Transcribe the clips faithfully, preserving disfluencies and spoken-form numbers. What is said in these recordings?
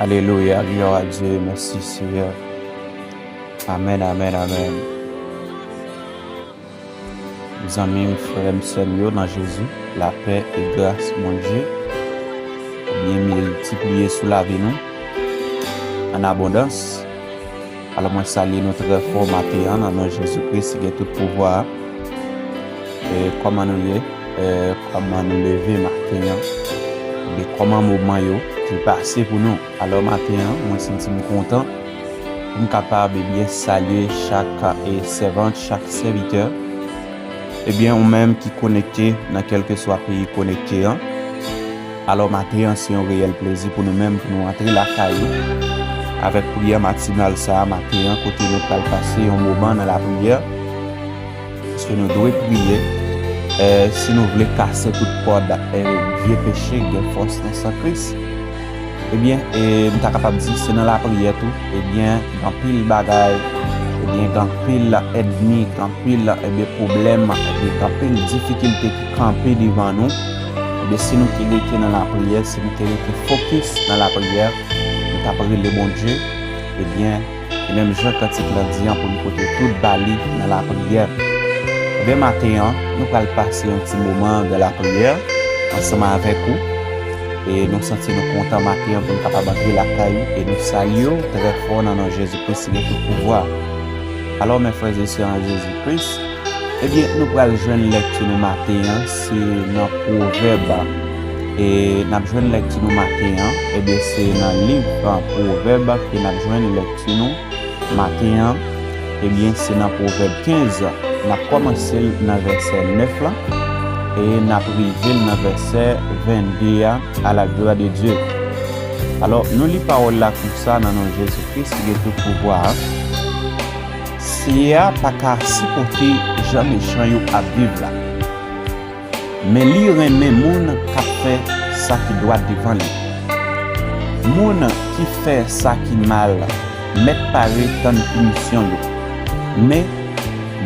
Alelouya, glwa a Dye, mèsi Seyè. Amèn, amèn, amèn. Zanmi m, frè m, sè m yo nan Jezi, lapè e gras Bondye byen miltipliye sou lavi nou an abondans. Alò, mwen salye nou trè fò maten an nan non Jezi Kris ki gen tout pouvwa a. E kòman nou ye? E kòman nou leve maten an? Ebyen, kòman moman yo ki pase pou nou? Alò, maten an, mwen santi m kontan pou m kapab, ebyen, salye chak, e, sèvant, chak sèvitè. Ebyen, ou menm ki konekte nan kèlkeswa peyi konekte an, alò, maten an, se yon reyèl plezi pou nou menm, pou nou antre lakay ou avèk priyè matinal sa a maten an, kote nou pral pase yon moman nan lapriyè. Paske nou dwe priye, e, si nou vle kase tout kòd, e, vye peche, gen fòs nan san Kris. Ebyen, e, m ta kapab di, se nan lapriyè tou. Ebyen, gen anpil bagay, ebyen, gen anpil ènmi, gen anpil, ebyen, pwoblèm, ebyen, gen anpil difikilte ki kanpe devan nou. Ebyen, si nou te rete nan lapriyè, si nou te rete fokis nan lapriyè, nou t ap rele Bondye, ebyen, e menm jan kantik la di an, pou nou pote tout ba li nan lapriyè. Ebyen, maten an, nou pral pase yon ti moman de lapriyè ansanm avèk ou. E nou santi nou kontan maten an pou nou kapab antre lakay ou e nou salye w trè fò nan non Jezi Kris ki gen tout pouvwa. Alò, mes frères et sœurs en Jésus-Christ, ebyen, nou pral jwenn lèkti nou maten an, se nan Pwovèb. E n ap jwenn lèkti nou maten an, ebyen, se nan liv, a, Pwovèb ke n ap jwenn lèkti nou maten an. Ebyen, se nan Pwovèb kenz. N ap kòmanse l nan vèsè nèf la, e n ap rive l nan vèsè vennde a, à la gloire de Dieu. Alò, nou li pawòl la konsa nan non Jezi Kris ki gen tout pouvwa a. Seyè a pa ka sipòte jan mechan yo ap viv la. Men li renmen moun k ap fè sa ki dwat devan li. Moun ki fè sa ki mal mèt pare tann pinisyon yo. Men,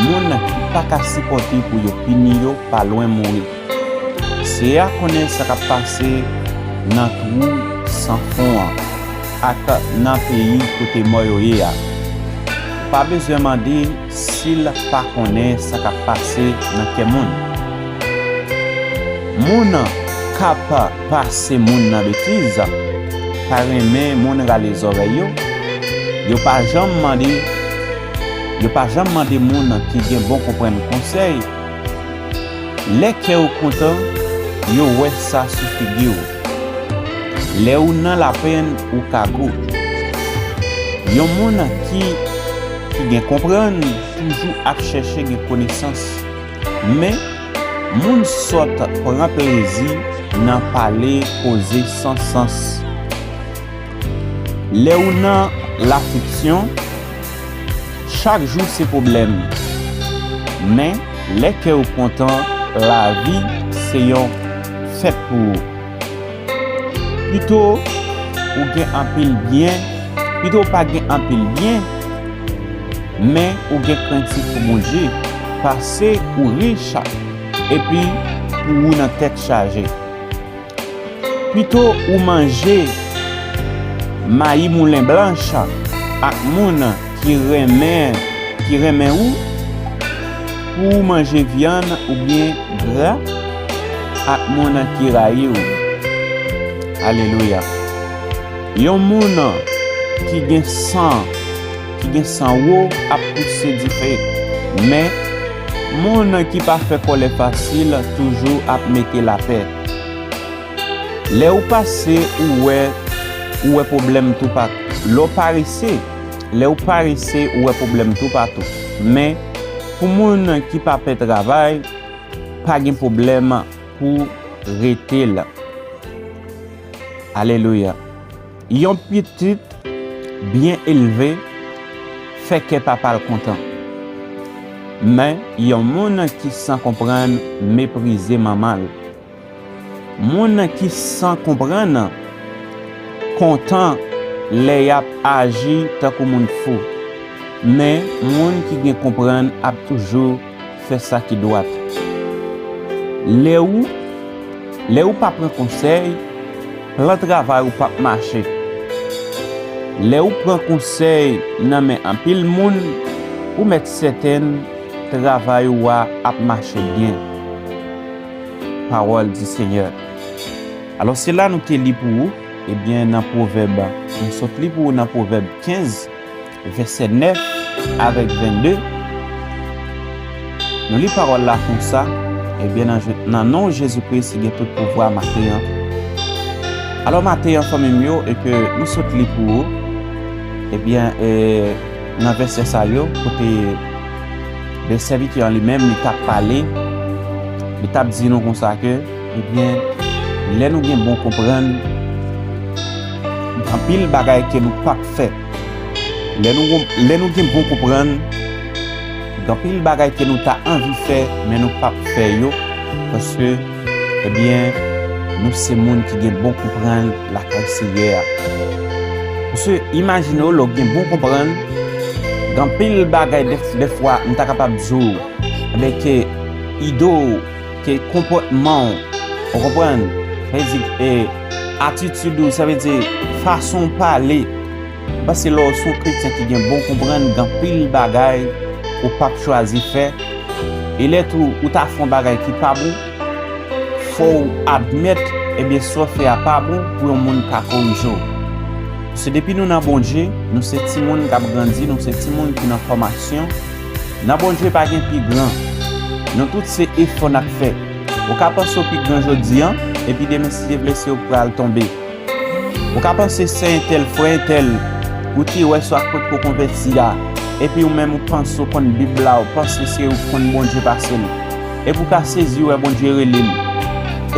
moun ki pa ka sipòte pou yo pini yo pa lwen mouri. Seyè a konnen sa k ap pase nan twou san fon an ak nan peyi kote mò yo ye a. Ou pa bezwen mande si l pa konnen sa k ap pase nan kè moun. Moun k ap pase moun nan betiz pa renmen moun rale zòrèy yo. Yo pa janm mande, yo pa janm mande moun ki gen bon konprann konsèy. Lè kè w kontan, yo wè sa sou figi w. Lè ou nan lapenn, ou ka gou. Yon moun ki, ki gen konprann toujou ap chèche gen konesans. Men, moun sòt pran plezi nan pale koze san sans. Lè ou nan lafliksyon, chak jou se pwoblèm. Men, lè kè w kontan, lavi se yon fèt pou ou. Pito ou gen anpil byen, pito ou pa gen anpil byen, men ou gen krentif pou Bondye, pase ou rich epi pou ou nan tèt chaje. Pito ou manje mayi moulen blanch ak moun ki renmen, ki renmen ou, pou ou manje vyann oubyen gra ak moun ki rayi w. Alelouya. Yon moun ki gen san, ki gen san wo ap pouse dife, men moun ki pa fè kòlè fasil toujou ap mete lapè. Lè ou pase, ou wè, ou wè pwoblèm toupatou. Lè w parese, lè ou parese, ou wè pwoblèm toupatou. Men, pou moun ki pa pè travay, pa gen pwoblèm pou rete la. Alelouya. Yon pitit byen elve fè kè papa l kontan. Men, yon moun ki san konprann meprize manman l. Moun ki san konprann kontan lè y ap aji tankou moun fou, men moun ki gen konprann ap toujou fè sa ki dwat. Lè ou, lè ou pa pran konsèy, plan travay ou p ap mache. Lè ou pran konsèy nan men anpil moun, ou mèt sètèn travay ou a ap mache byen. Parole du Seigneur. Alò, se la nou te li pou ou, ebyen, nan Pwovèb, nou sot li pou ou nan Pwovèb kenz, vèsè nèf avèk vennde. Nou li pawòl la konsa, ebyen, nan Je-, nan non Jezi Kris ki gen tout pouvwa maten an. Alò, maten an, fanmi m yo, e ke nou sot li pou ou, ebyen, e, nan vèsè sa yo, kote le sèvitè an li menm, li t ap pale, li t ap di nou konsa ke, ebyen, lè nou gen bon konprann, anpil bagay ke nou p ap fè. Lè nou, lè nou gen bon konprann, gen anpil bagay ke nou ta anvi fè, men nou p ap fè yo, paske, ebyen, nou se moun ki gen bon konprann lakay Seyè a. Paske, imajine w, lè w gen bon konprann, gen anpil bagay, dè, dèfwa, m ta kapab di w, ebyen, ke ide w, ke konpòtman w, ou konprann? Sa vle di, e, atitid ou, sa vle di, fason w pale. M panse lè w se yon kretyen ki gen bon konprann, gen anpil bagay ou p ap chwazi fè. E lè tou, ou ta fè yon bagay ki pa bon, fò w admèt, ebyen, sa w fè a pa bon pou yon moun ka korije w. Se depi nou nan Bondye, nou se timoun k ap grandi, nou se timoun ki nan fòmasyon. Nan Bondye pa gen pi gran. Nou tout se efò n ap fè. Ou ka panse w pi gran jodi an, epi demen, si Dye vle, se ou k pral tonbe. Ou ka panse sè entèl, frè entèl, ou te wè sou ak potko konvèti a, epi ou menm ou panse w konn Bib la, ou panse se ou k konn Bondye pase l. Epi ou ka sezi wè Bondye rele l.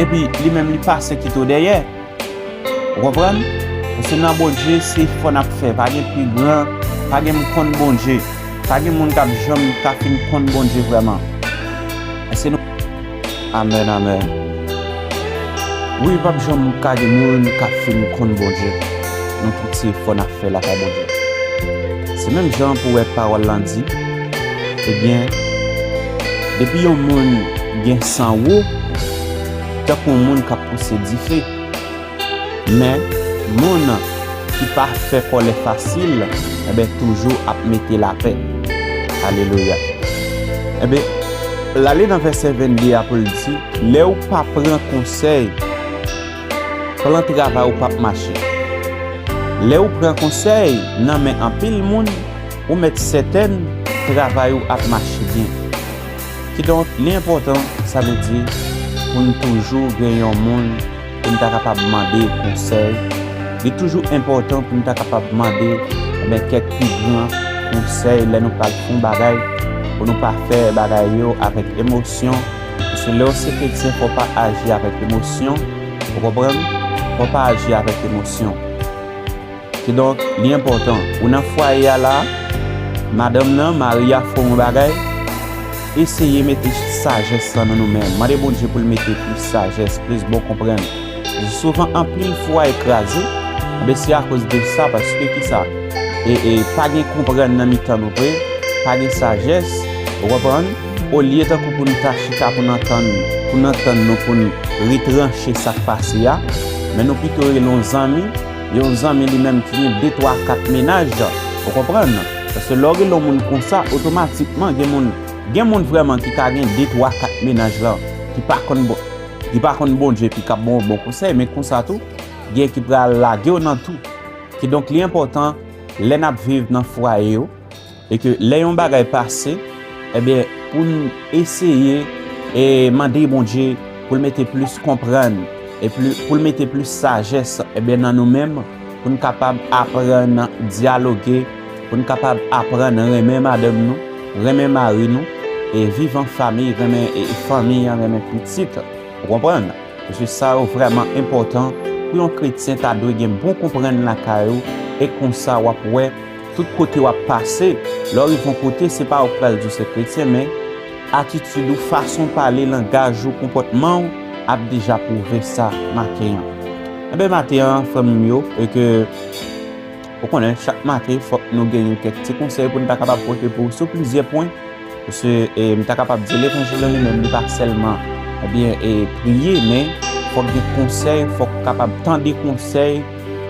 Epi li menm li pase kite w dèyè. Ou konprann? Paske nan Bondye, se efò n ap fè. Pa gen pi gran, pa gen m konn Bondye. Pa gen moun k ap janm ka fin konn Bondye vrèman. Èske nou... Amèn, amèn. Wi, p ap janm ka gen moun k ap fin konn Bondye. Nou tout se efò n ap fè lakay Bondye. Se menm jan pou wè pawòl lan di, ebyen, depi yon moun gen san wo, tankou yon moun k ap pouse dife. Men, moun ki pa fè kòlè fasil, enben, toujou ap mete lapè. Alelouya. Enben, l ale nan vèsè vennde a pou l di, lè ou pa pran konsèy, plan travay ou p ap mache. Lè ou pran konsèy nan men anpil moun, ou mèt sètèn travay ou ap mache byen. Kidonk, li enpòtan, sa vle di, pou n toujou gen yon moun pou n ta kapab mande konsèy. Li toujou enpòtan pou n ta kapab mande, enben, kèk pi gran konsèy lè nou pral fè yon bagay, pou nou pa fè bagay yo avèk emosyon. Paske lè w se kretyen, fò w pa aji avèk emosyon. Ou konprann? Fò w pa aji avèk emosyon. Kidonk, li enpòtan. Ou nan fwaye a la, madanm nan, mari a fè yon bagay, eseye mete sajès lan nan nou menm. Mande Bondye pou l mete plis sajès, plis bon konprann. Souvan, anpil fwaye kraze, enben, se akoz de sa, paske ki sa? E, e, pa gen konprann nan mitan nou vre, pa gen sajès, ou konprann? Olye tankou pou n ta chita pou n antann, pou n antann nou, pou n retranche sa k pase a, men nou pito rele yon zanmi, yon zanmi li menm ki gen de, twa, kat mennaj, ou konprann? Paske lè w rele yon moun konsa, otomatikman, gen moun, gen moun vrèman ki ka gen de, twa, kat mennaj lan, ki pa konn bon, ki pa konn Bondye, epi k ap ba w bon konsèy, men konsa tou, gen ki pral lage w nan tou. Kidonk, li enpòtan, lè n ap viv nan fwaye yo, e ke lè yon bagay pase, ebyen, pou n eseye e mande Bondye pou l mete plis konprann, e pli-, pou l mete plis sajès, ebyen, nan nou menm, pou n kapab aprann dyaloge, pou n kapab aprann renmen madanm nou, renmen mari nou, e viv an fanmi, renmen, e, fanmi an, renmen pitit. Ou konprann? Paske sa yo vrèman enpòtan pou yon kretyen ta dwe gen bon konprann lakay ou, e konsa w ap wè tout kote w ap pase, lè w rive yon kote, se pa ou k pral di w se kretyen, men atitid ou, fason w pale, langaj ou, konpòtman w ap deja pwouve sa maten an. Enben, maten an, frè m yo, e ke ou konnen, chak maten, fòk nou genyen kèk ti konsèy pou n ta kapab pote pou ou sou plizyè pwen. Paske, e, m ta kapab di levanjil lan li menm, li pa sèlman, ebyen, e, priye, men fòk gen konsèy, fòk kapab tande konsèy,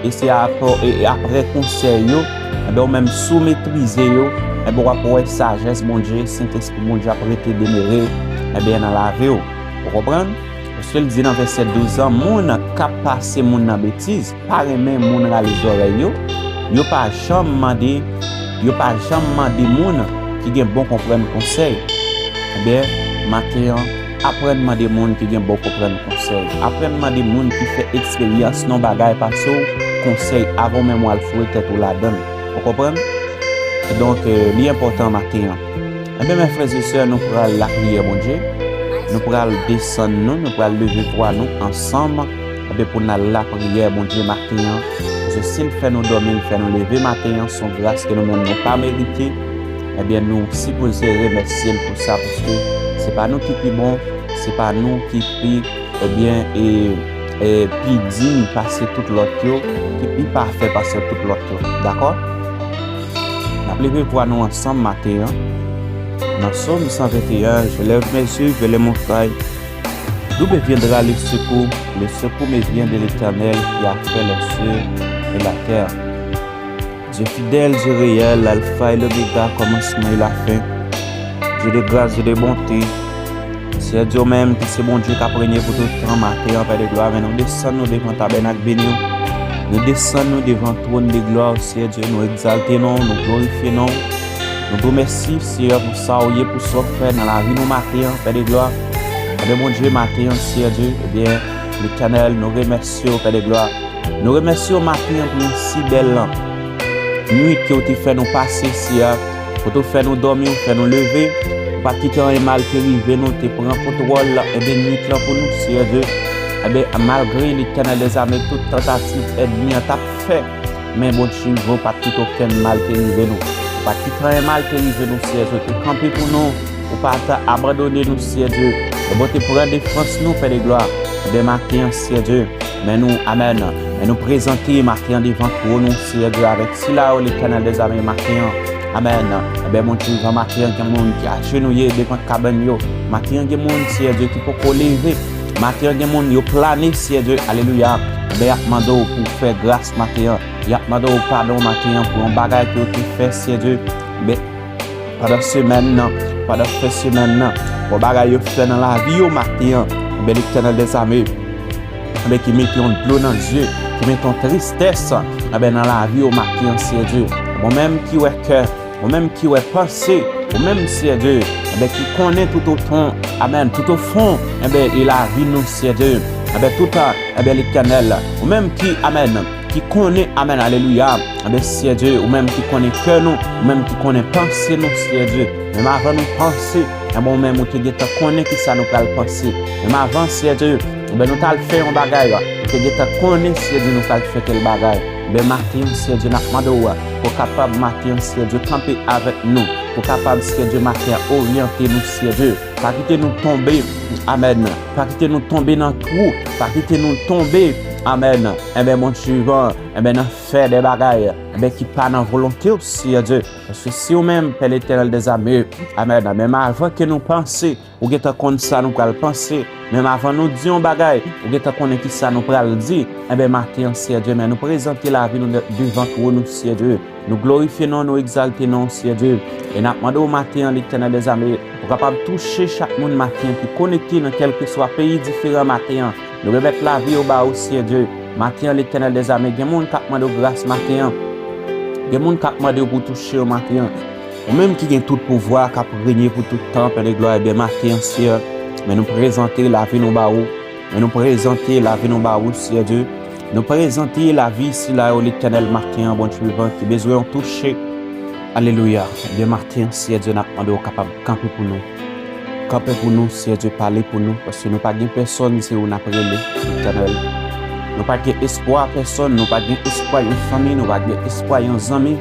e se apre, e, e apre konsèy yo, enben, ou menm, si w metrize yo, enben, w ap wè sajès Bondye, Sentespri Bondye ap rete demere, enben, nan lavi w. Ou konprann? Paske l di nan vèsè douz lan, moun k ap pase moun nan betiz, pa renmen moun rale zòrèy yo, yo pa janm mande, yo pa janm mande moun ki gen bon konprann konsèy. Enben, maten an, aprann mande moun ki gen bon konprann konsèy. Aprann mande moun ki fè eksperyans nan bagay pase w konsèy avan w menm w al foure tèt ou ladan l. Ou konprann? Donk, eh, li enpòtan maten an. Enben, mè frè e sè, nou pral lapriyè Bondye. Nou pral desann nou, nou pral leve vwa nou ansanm. Enben, pou n al lapriyè Bondye maten an. Paske si l fè nou dòmi, l fè nou leve maten an, se yon gras ke nou menm nou pa merite. Enben, nou sipoze remèsye l pou sa, paske se pa nou ki pi bon, se pa nou ki pi, ebyen, e, e, pi diy pase tout lòt yo, ki pi pafè pase tout lòt yo. Dakò? N ap leve vwa nou ansanm maten an. Nan Sòm san venteyen, je lève mes yeux vers les montagnes. D'où me viendra le secours? Le secours me vient de l'Éternel qui a fait les cieux et la terre. Dieu fidèle, Dieu réel, l'alpha et l'oméga, commencement et la fin. Dieu de grâce, Dieu de bonté. Seyè Dye, ou menm ki se Bondye k ap renye pou tout tan, maten an, Pè de glwa, men nou desann nou devan tabènak beni w. Nou desann nou devan twòn de glwa w, Seyè Dye, nou egzalte non w, nou glorifye non w. Nou di w mèsi, Seyè, pou sa w ye, pou sa w fè nan lavi nou maten an, Pè de glwa. Ebyen, Bondye, maten an, Seyè Dye, ebyen, Letènèl, nou remèsye w, Pè de glwa. Nou remèsye w maten an pou yon si bèl nwit ke w te fè nou pase, Seyè. Kote w fè nou dòmi, w fè nou leve. Ou pa t kite anyen mal te rive nou, te pran kontwòl, ebyen, nwit lan pou nou, Seyè Dye. Ebyen, malgre Letènèl dèzame, tout tantativ ènmi an t ap fè, men Bondye, ou pa t kite okenn mal te rive nou. Ou pa t kite anyen mal te rive nou, Seyè Dye. Ou te kanpe pou nou. Ou pa t abandone nou, Seyè Dye. Ebyen, ou te pran defans nou, Pè de glwa. Ebyen, maten an, Seyè Dye, men nou, amèn. Men nou prezante maten an devan twòn ou, Seyè Dye, avèk sila yo, Letènèl dèzame, maten an. Amèn. Ebyen, Bondye, vivan, maten an, gen moun ki ajenouye devan kabann yo. Maten an, gen moun, Seyè Dye, ki poko leve. Maten an, gen moun, yo plane, Seyè Dye. Alelouya. Ebyen, y ap mande w pou w fè gras maten an. Y ap mande w padon maten an pou yon bagay ke yo te fè, Seyè Dye. Men, pandan semèn nan, pandan fen semèn nan, bon bagay yo fè nan lavi yo maten an. Ebyen, Letènèl dèzame, ebyen, ki mete yon dlo nan zye, ki mete yon tristès, ebyen, nan lavi yo maten an, Seyè Dye. Ou menm ki wè kè, ou menm ki wè panse, ou menm, Seyè Dye, ebyen, ki konnen tout otan, amèn, tout ofon, ebyen, e lavi nou, Seyè Dye. Ebyen, tout, ebyen, Letènèl, ou menm ki, amèn, ki konnen, amèn, alelouya. Ebyen, Seyè Dye, ou menm ki konnen kè nou, ou menm ki konnen panse nou, Seyè Dye. Menm avan nou panse, ebyen, ou menm ou te gentan konnen kisa nou pral panse. Menm avan, Seyè Dye, ebyen, nou t al fè yon bagay, ou te gentan konnen, Seyè Dye, nou pral fè tèl bagay. Ebyen, maten an, Seyè Dye, n ap mande w pou w kapab, maten an, Seyè Dye, kanpe avèk nou, pou w kapab, Seyè Dye, maten an, oryante nou, Seyè Dye. Pa kite nou tonbe, amèn. Pa kite nou tonbe nan twou, pa kite nou tonbe, amèn. Ebyen, Bondye vivan, ebyen, nan fè de bagay, ebyen, ki pa nan volonte w, Seyè Dye. Paske si ou menm, Pè Letènèl dèzame, amèn, menm avan ke nou panse, ou gentan konn sa nou pral panse, menm avan nou di yon bagay, ou gentan konnen kisa nou pral di. Ebyen, maten an, Seyè Dye, men nou prezante lavi nou de-, devan twòn ou, Seyè Dye. Nou glorifye non, nou egzalte non, Seyè Dye. E n ap mande w maten an, Letènèl dèzame, pou w kapab touche chak moun maten an ki konekte nan kèlkeswa peyi diferan maten an. Nou remèt lavi yo ba ou, Seyè Dye. Maten an, Letènèl dèzame, gen moun k ap mande w gras maten an. Gen moun k ap mande w pou w touche yo maten an. Ou menm ki gen tout pouvwa, k ap renye pou tout tan, Pè de glwa, ebyen, maten an, Seyè, men nou prezante lavi nou ba ou. Men nou prezante lavi nou ba ou, Seyè Dye. Nou prezante lavi sila yo, Letènèl, maten an, Bondye vivan, ki bezwen yon touche. Alelouya. Ebyen, maten an, Seyè Dye, n ap mande w kapab kanpe pou nou. Kanpe pou nou, Seyè Dye, pale pou nou, paske nou pa gen pèsonn, se ou n ap rele, Letènèl. Nou pa gen espwa pèsonn, nou pa gen espwa yon fanmi, nou pa gen espwa yon zanmi.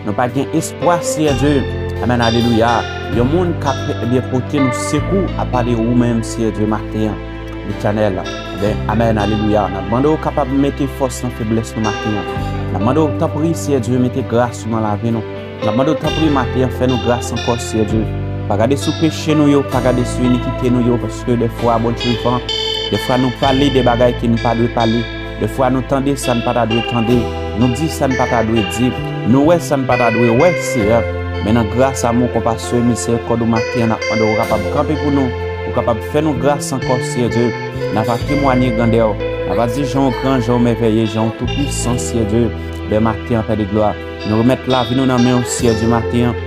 Nou pa gen espwa, Seyè Dye. Amèn, alelouya. Yon moun k ap, ebyen, pote nou sekou, apa de ou menm, Seyè Dye, maten an. Letènèl, ebyen, amèn, alelouya. N ap mande w kapab mete fòs nan feblès nou maten an. N ap mande w, tanpri, Seyè Dye, mete gras ou nan lavi nou. N ap mande w, tanpri, maten an, fè nou gras ankò, Seyè Dye. Pa gade sou peche nou yo, pa gade sou inikite nou yo, paske dèfwa, Bondye vivan, dèfwa nou pale de bagay ke nou pa dwe pale. Dèfwa nou tande sa n pa ta dwe tande, nou di sa n pa ta dwe di, nou wè sa n pa ta dwe wè, Seyè. Men nan gras, amou, konpasyon e mizerikòd ou maten an, n ap mande w kapab kanpe pou nou, ou kapab fè nou gras ankò, Seyè Dye. N a va temwanye grandè w, n a va di jan w gran, jan w mèvèye, jan w toupwisan, Seyè Dye. Bèl maten an, Pè de glwa, nou remèt lavi nou nan men w, Seyè Dye, maten an.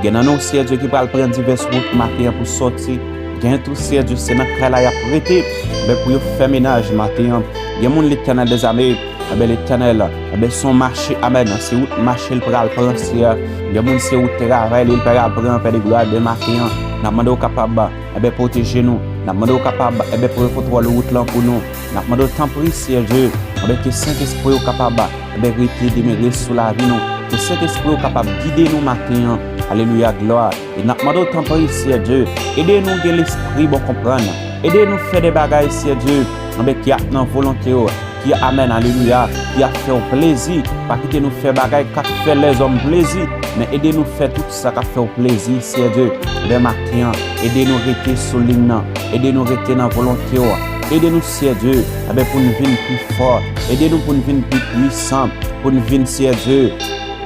Gen nan nou, Seyè Dye, ki pral pran divès wout maten an pou sòti. Gen tou, Seyè Dye, se nan kay la y ap rete, men pou yo fè menaj maten an. Gen moun, Letènèl dèzame, enben, Letènèl, enben, se yon mache, amèn, se wout mache l pral pran, Seyè. Gen moun, se wout travay li l pral pran, Pè de glwa, demen maten an. N ap mande w kapab, enben, pwoteje nou. N ap mande w kapab, enben, pran kontwòl wout lan pou nou. N ap mande w, tanpri, Seyè Dye, enben, ke Sentespri w kapab, enben, rete demere sou lavi nou. Ke Sentespri w kapab gide nou maten an. Alelouya, glwa. E n ap mande w, tanpri, Seyè Dye, ede nou gen lespri bon konprann. Ede nou fè de bagay, Seyè Dye, enben, ki ap nan volonte w, ki, amèn, alelouya, ki ap fè w plezi. Pa kite nou fè bagay k ap fè lèzòm plezi, men ede nou fè tout sa k ap fè w plezi, Seyè Dye. Enben, maten an, ede nou rete sou liy nan. Ede nou rete nan volonte w. Ede nou, Seyè Dye, enben, pou n vin pi fò. Ede nou pou n vin pi pwisan. Pou n vin, Seyè Dye,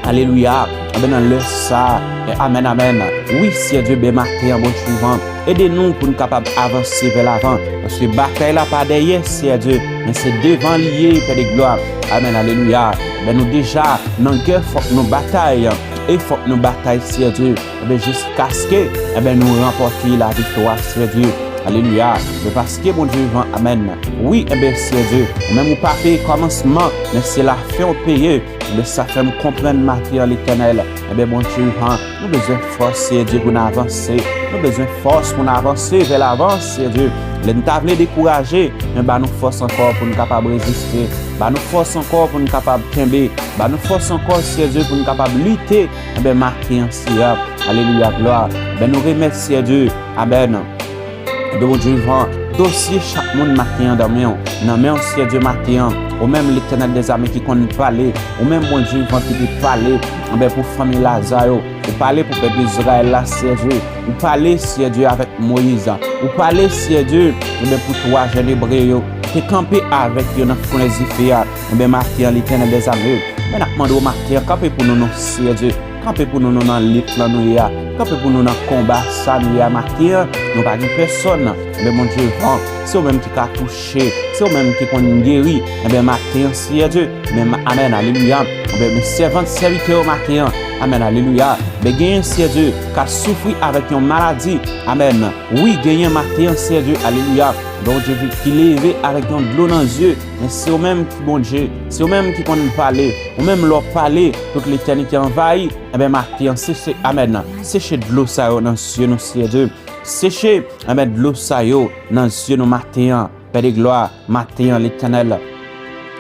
alelouya, enben, nan lè sa a, e amèn, amèn. Wi, Seyè Dye, bèl maten an, Bondye vivan, ede nou pou n kapab avanse vè lavan. Paske batay la pa dèyè, Seyè Dye, men se devan li ye, Pè de glwa. Amèn, alelouya. Enben, nou deja nan gè, fòk nou batay. E fòk nou batay, Seyè Dye. Enben, jiskaske, enben, nou ranpòte laviktwa, Seyè Dye. Alelouya. Men paske Bondye vivan, amèn. Wi, enben, Seyè Dye, ou menm ou pa peye kòmansman, men se lafen w peye. Enben, sa fè m konprann maten an, Letènèl. Enben, Bondye vivan, nou bezwen fòs, Seyè Dye, pou n avanse. Nou bezwen fòs pou n avanse vè lavan, Seyè Dye. Lè n ta vle dekouraje, men ba nou fòs ankò pou n kapab reziste. Ba nou fòs ankò pou n kapab kenbe. Ba nou fòs ankò, Seyè Dye, pou n kapab lite. Enben, maten an, Seyè. Alelouya, glwa. Enben, nou remèt, Seyè Dye. Amèn. Enben, Bondye vivan, dosye chak moun maten an nan men w. Nan men w, Seyè Dye, maten an. Ou menm, Letènèl dèzame, ki konn pale. Ou menm, Bondye vivan, ki te pale. Enben, pou fanmi Laza yo. Ou pale pou pèp Izrayèl la, Seyè Dye. Ou pale, Seyè Dye, avèk Moyiz. Ou pale, Seyè Dye, enben, pou twa jèn ebre yo. Te kanpe avèk yo nan fren dife a. Enben, maten an, Letènèl dèzame, men n ap mande w maten an, kanpe pou nou non, Seyè Dye. Kanpe pou nou non nan lit lan nou ye a. Kanpe pou nou nan konba sa nou ye a maten an. Nou pa gen pèsòn. Enben, Bondye vivan, se ou menm ki ka touche. Se ou menm ki konn geri. Enben, maten an, Seyè Dye, men, amèn, alelouya. Enben, men sèvant, sèvitè yo maten an. Amèn, alelouya. Enben, genyen, Seyè Dye, k ap soufri avèk yon maladi. Amèn. Wi, genyen maten an, Seyè Dye, alelouya. Bondye ki leve avèk yon dlo nan zye. Men se ou menm ki Bondye, se ou menm ki konn pale, ou menm lè w pale, tout letènite anvayi, enben maten an seche, amèn, seche dlo sa yo nan zye nou, Seyè Dye. Seche, enben dlo sa yo nan zye nou maten an, Pè de glwa, maten an, Letènèl.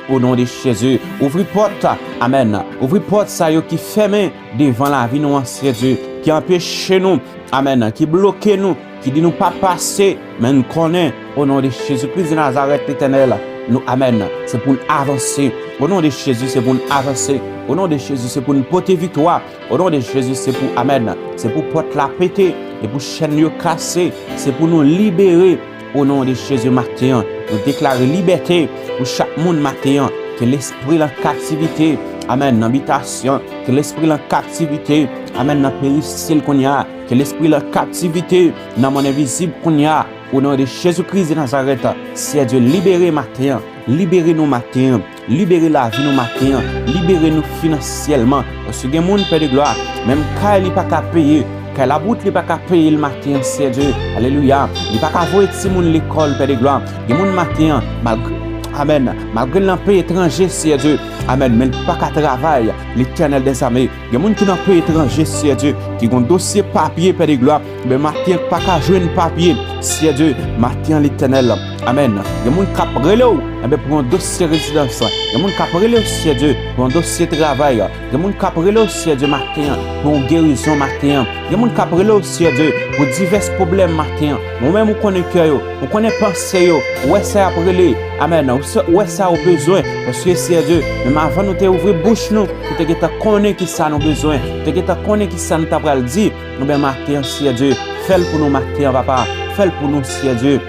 O non de Jezi, ouvri pòt, amèn, ouvri pòt sa yo ki fèmen devan lavi nou an, Seyè Dye, ki anpeche nou, amèn, ki bloke nou, ki di nou pa pase, men n konnen, o non de Jezi Kris de Nazarèt, Letènèl, nou, amèn, se pou n avanse. O non de Jezi, se pou n avanse. O non de Jezi, se pou n pote viktwa. O non de Jezi, se pou, amèn, se pou pòt la pete, e pou chèn yo kase, se pou nou libere. O non de Jezi, maten an, nou deklare libète pou chak moun maten an. Ke lespri lan kaptivite, amèn, nan bitasyon, ke lespri lan kaptivite, amèn, nan perisil kounye a, ke lespri lan kaptivite nan monn envizib kounye a. O non de Jezi Kris de Nazarèt, Seyè Dye, libere maten an, libere nou maten an, libere lavi nou maten an, libere nou finansyèlman. Paske gen moun, Pè de glwa, menm kay li pa ka peye, kay labout li pa ka peye l maten an, Seyè Dye, alelouya, li pa ka voye timoun lekòl, Pè de glwa. Gen moun maten an, malgre, amèn, malgre l nan peyi etranje, Seyè Dye, amèn, men l pa ka travay, Letènèl dèzame. Gen moun ki nan peyi etranje, Seyè Dye, ki gon dosye papye, Pè de glwa, men maten an pa ka jwenn papye, Seyè Dye, maten an, Letènèl, amèn. Gen moun k ap rele w, enben, pou yon dosye rezidans. Gen moun k ap rele w, Seyè Dye, pou yon dosye travay. Gen moun k ap rele w, Seyè Dye, maten an, pou yon gerizon maten an. Gen moun k ap rele w, Seyè Dye, pou divès pwoblèm maten an. Ou menm ou konnen kè yo, ou konnen panse yo, ou wè sa y ap rele. Amèn. Ou sa, ou wè sa yo bezwen. Paske, Seyè Dye, menm avan nou te ouvri bouch nou, ou te gentan konnen ki sa nou bezwen. Ou te gentan konnen ki sa nou ta pral di. Enben, maten an, Seyè Dye, fè l pou nou maten an, papa. Fè l pou nou, Seyè Dye.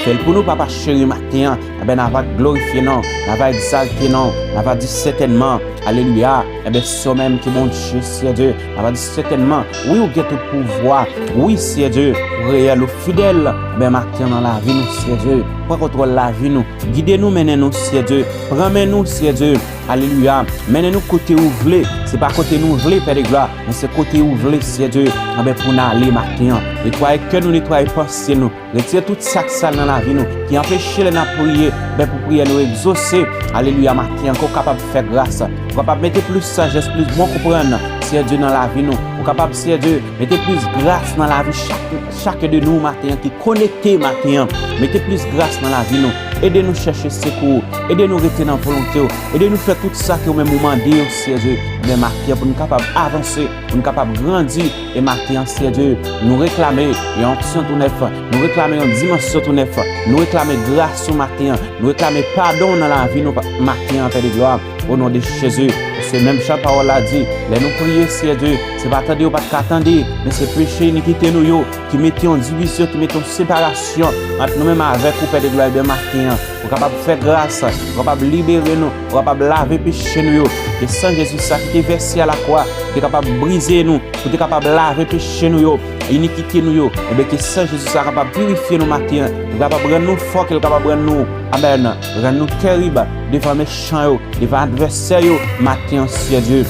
Fè l pou nou, papa cheri, maten an. Enben, n ava glorifye non w, n ava egzalte non w, n ava di sètènman, alelouya. Enben, se w menm ki Bondye, Seyè Dye. N ava di sètènman, wi, ou gen tout pouvwa. Wi, Seyè Dye, ou reyèl, ou fidèl. Enben, maten an nan lavi nou, Seyè Dye. Pran kontwòl lavi nou. Gide nou, mennen nou, Seyè Dye. Pran men nou, Seyè Dye. Alelouya. Mennen nou kote ou vle. Se pa kote nou vle, Pè de glwa, men se kote ou vle, Seyè Dye. Enben, pou n ale maten an. Netwaye kè nou, netwaye panse nou. Retire tout sa k sal nan lavi nou, ki anpeche lè n ap priye, enben, pou priyè nou egzose. Alelouya, maten an, ke w kapab fè gras. Ou kapab mete plis sajès, plis bon konprann, Seyè Dye, nan lavi nou. Ou kapab, Seyè Dye, mete plis gras nan lavi chak, chak de nou maten an, ki konekte maten an. Mete plis gras nan lavi nou. Ede nou chèche sekou w. Ede nou rete nan volonte w. Ede nou fè tout sa ke ou menm ou mande yo, Seyè Dye. Enben, maten an, pou nou kapab avanse, pou nou kapab grandi. E maten an, Seyè Dye, nou reklame yon onksyon tou nèf. Nou reklame yon dimansyon tou nèf. Nou reklame gras ou maten an. Nou reklame padon w nan lavi nou pa-, maten an, Pè de glwa. O non de Jezi, se menm jan pawòl la di, lè nou priye, Seyè Dye, se pa tande yo pa t ka tande, men se peche inikite nou yo ki mete yon divizyon, ki mete yon separasyon ant nou menm avèk ou, Pè de glwa, ebyen maten an, ou kapab fè gras, ou kapab libere nou, ou kapab lave peche nou yo. Ke san Jezi sa ki te vèse a lakwa, ki te kapab brize nou, pou te kapab lave peche nou yo, inikite nou yo. Ebyen, ke san Jezi sa kapab pirifye nou maten an, li kapab rann nou fò, ke l kapab rann nou, amèn, rann nou tèrib devan mechan yo, devan advèsè yo, maten an, Seyè Dye.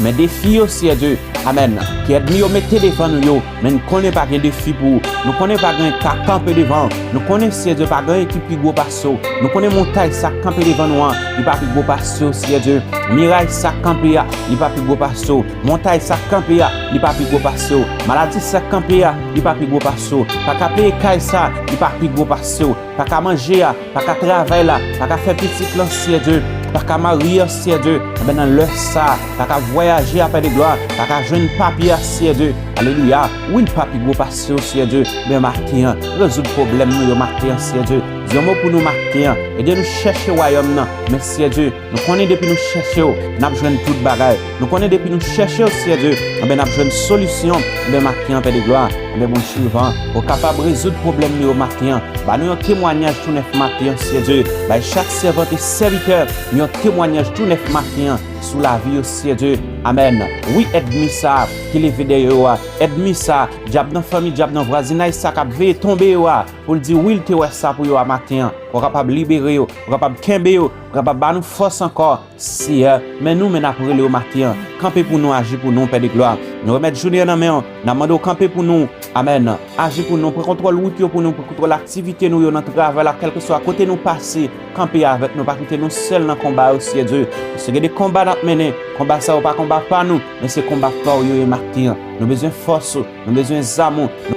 Men defi yo, Seyè Dye, amèn, ke ènmi yo mete devan nou yo, men n konnen pa gen defi pou ou. Nou konnen pa gen ka kanpe devan ou. Nou konnen, Seyè Dye, pa gen anyen ki pi gwo pase w. Nou konnen montay sa k kanpe devan nou an, li pa pi gwo pase w, Seyè Dye. Miray sa k kanpe a, li pa pi gwo pase w. Montay sa k kanpe a, li pa pi gwo pase w. Maladi sa k kanpe a, li pa pi gwo pase w. Pa ka peye kay sa, li pa pi gwo pase w. Pa ka manje a, pa ka travay la, pa ka fè pitit lan, Seyè Dye, pa ka marye a, Seyè Dye, enben nan lè sa, pa ka vwayaje a, Pè de glwa, pa ka jwenn papye a, Seyè Dye, alelouya, wi, l pa pi gwo pase w, Seyè Dye, men maten an, rezoud pwoblèm nou yo maten an, Seyè Dye, di yon mo pou nou maten an, ede nou chèche wayòm nan, men Seyè Dye, nou konnen depi nou chèche w, n ap jwenn tout bagay. Nou konnen depi nou chèche w, Seyè Dye, enben n ap jwenn solisyon. Enben maten an, Pè de glwa, enben Bondye vivan, ou kapab rezoud pwoblèm nou yo maten an. Ba nou yon temwayaj tou nèf maten an, Seyè Dye. Bay chak sèvant e sèvitè yon temwayaj tou nèf maten an sou lavi yo, Seyè Dye. Amèn. Wi, ènmi sa a ki leve dèyè yo a, ènmi sa a, dyab nan fanmi, dyab nan vwazinaj sa k ap veye tonbe yo a, pou l di wi, l te wè sa pou yo a maten an. Ou kapab libere yo, ou kapab kenbe yo, ou kapab ba nou fòs ankò. Seyè, men nou, men n ap rele w maten an. Kanpe pou nou, aji pou nou, Pè de glwa. Nou remèt jounen an nan men w. N ap mande w kanpe pou nou. Amèn. Aji pou nou, pran kontwòl wout yo pou nou, pran kontwòl aktivite nou yo nan travay la, kèlkeswa kote nou pase, kanpe avèk nou, pa kite nou sèl nan konba yo, Seyè Dye. Paske gen de konba n ap mennen, konba sa yo pa konba pa nou, men se konba pa w yo ye maten an. Nou bezwen fòs ou, nou bezwen zam ou.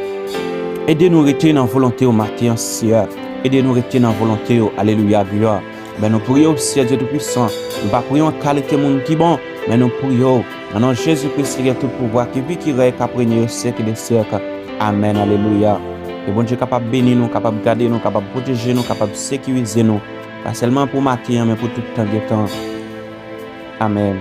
Ede nou rete nan volonte w maten an, Seyè. Ede nou rete nan volonte w. Alelouya, glwa. Ben, nou priye w, Seyè Dye Toupisan. Nou pa priye w an kalite moun ki bon, men nou priye w nan non Jezi Kris ki gen tout pouvwa, ki vi, ki rèy, k ap renye yo syèk de syèk. Amèn, alelouya. Ke Bondye kapab beni nou, kapab gade nou, kapab pwoteje nou, kapab sekirize nou. Pa sèlman pou maten an, men pou tout tan gen tan. Amèn.